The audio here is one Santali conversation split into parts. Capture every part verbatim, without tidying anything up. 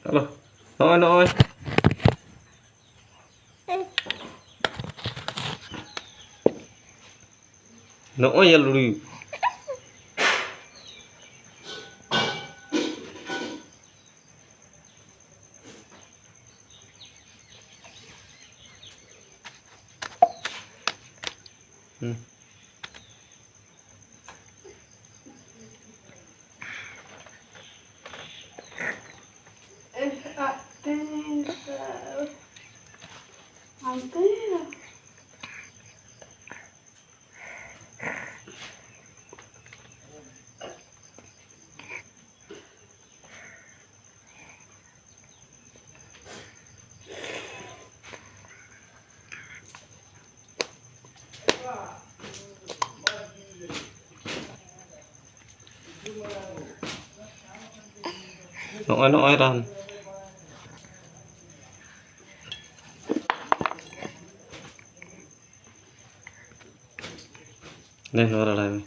ᱦᱮᱞᱳ, ᱱᱚᱜᱼᱚᱭ, ᱱᱚᱜᱼᱚᱭ᱾ ᱱᱚᱜᱼᱚᱭ ᱭᱟ ᱞᱩᱲᱤ᱾ ᱦᱩᱸ᱾ ᱱᱚᱜᱼᱚᱭ, ᱱᱚᱜᱼᱚᱭ ᱨᱟᱱ᱾ ᱫᱮᱱ ᱱᱚᱣᱟ ᱨᱟᱲᱟᱭ ᱢᱮ᱾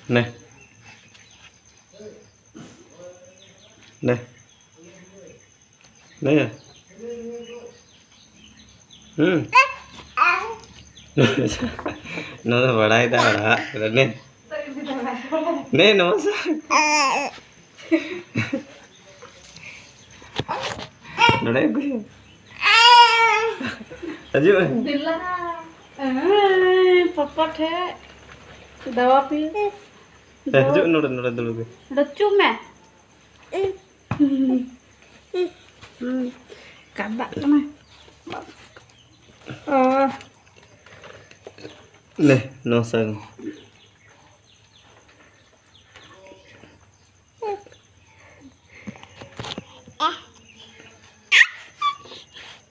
ᱱᱮ᱾ ᱱᱮ᱾ ᱱᱮ᱾ ᱦᱩᱸ᱾ ᱱᱚᱣᱟ ᱫᱚ ᱵᱟᱲᱟᱭ ᱫᱟ ᱚᱲᱟᱜ ᱨᱮ᱾ ᱱᱮ᱾ ᱱᱮ, ᱱᱚᱣᱟ ᱥᱟ-, ᱱᱚᱰᱮ ᱟᱹᱜᱩᱭ ᱢᱮ᱾ ᱦᱤᱡᱩᱜ ᱢᱮ᱾ ᱫᱮᱞᱟ᱾ ᱮᱸ, ᱯᱟᱯᱟ ᱴᱷᱮᱡ᱾ ᱫᱟᱣᱟ ᱯᱤ᱾ ᱦᱮᱸ, ᱦᱤᱡᱩᱜ ᱢᱮ, ᱱᱚᱰᱮ, ᱱᱚᱰᱮ ᱫᱩᱲᱩᱵ ᱢᱮ᱾ ᱱᱚᱰᱮ ᱪᱩᱯ ᱢᱮ᱾ ᱦᱩᱸ, ᱠᱟᱸᱫᱟᱜ ᱠᱟᱱᱟ᱾ ᱚ᱾ ᱞᱮ, ᱱᱚᱣᱟ ᱥᱟᱝ᱾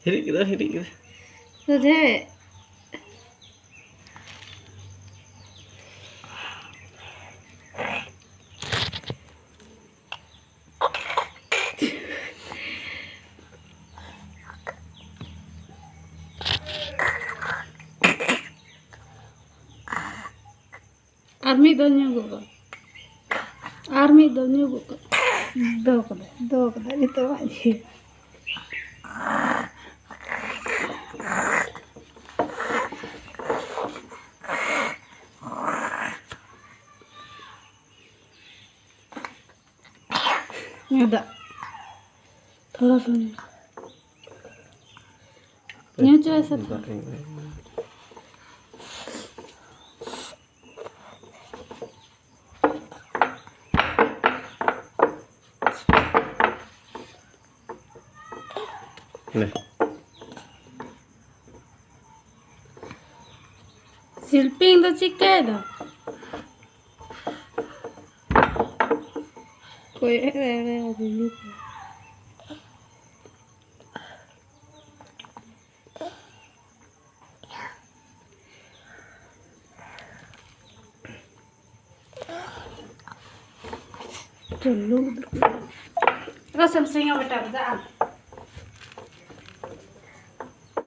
ᱦᱤᱨᱤᱡ ᱠᱮᱫᱟ, ᱦᱤᱨᱤᱡ ᱠᱮᱫᱟ᱾ ᱥᱚᱡᱷᱮ᱾ ᱟᱨ ᱢᱤᱫ ᱫᱚ ᱧᱩ ᱜᱚᱜ ᱠᱟᱜ᱾ ᱟᱨ ᱢᱤᱫ ᱫᱚ ᱧᱩ ᱜᱚᱜ ᱠᱟᱜ᱾ ᱫᱚ ᱠᱟᱫᱟᱭ, ᱫᱚ ᱠᱟᱫᱟᱭ ᱱᱤᱛᱚᱜ ᱟᱡ ᱜᱮ᱾ ᱧᱩ ᱫᱟᱜ᱾ ᱛᱷᱚᱲᱟ ᱥᱟ ᱧᱩ᱾ ᱧᱩ ᱦᱚᱪᱚᱭ ᱥᱮ ᱛᱷᱚᱲᱟ᱾ ᱫᱟᱜ ᱤᱧ ᱮᱢ᱾ ᱞᱮ᱾ ᱥᱤᱞᱯᱤᱧ ᱫᱚ ᱪᱤᱠᱟᱹᱭ ᱫᱚ? ᱠᱚᱭᱚᱜ ᱮ ᱨᱤᱢᱤᱞ᱾ ᱪᱚᱞᱚ᱾ ᱨᱚᱥᱢ ᱥᱤᱝᱦᱚ ᱵᱮᱴᱟ ᱵᱟᱡᱟ ᱟᱢ᱾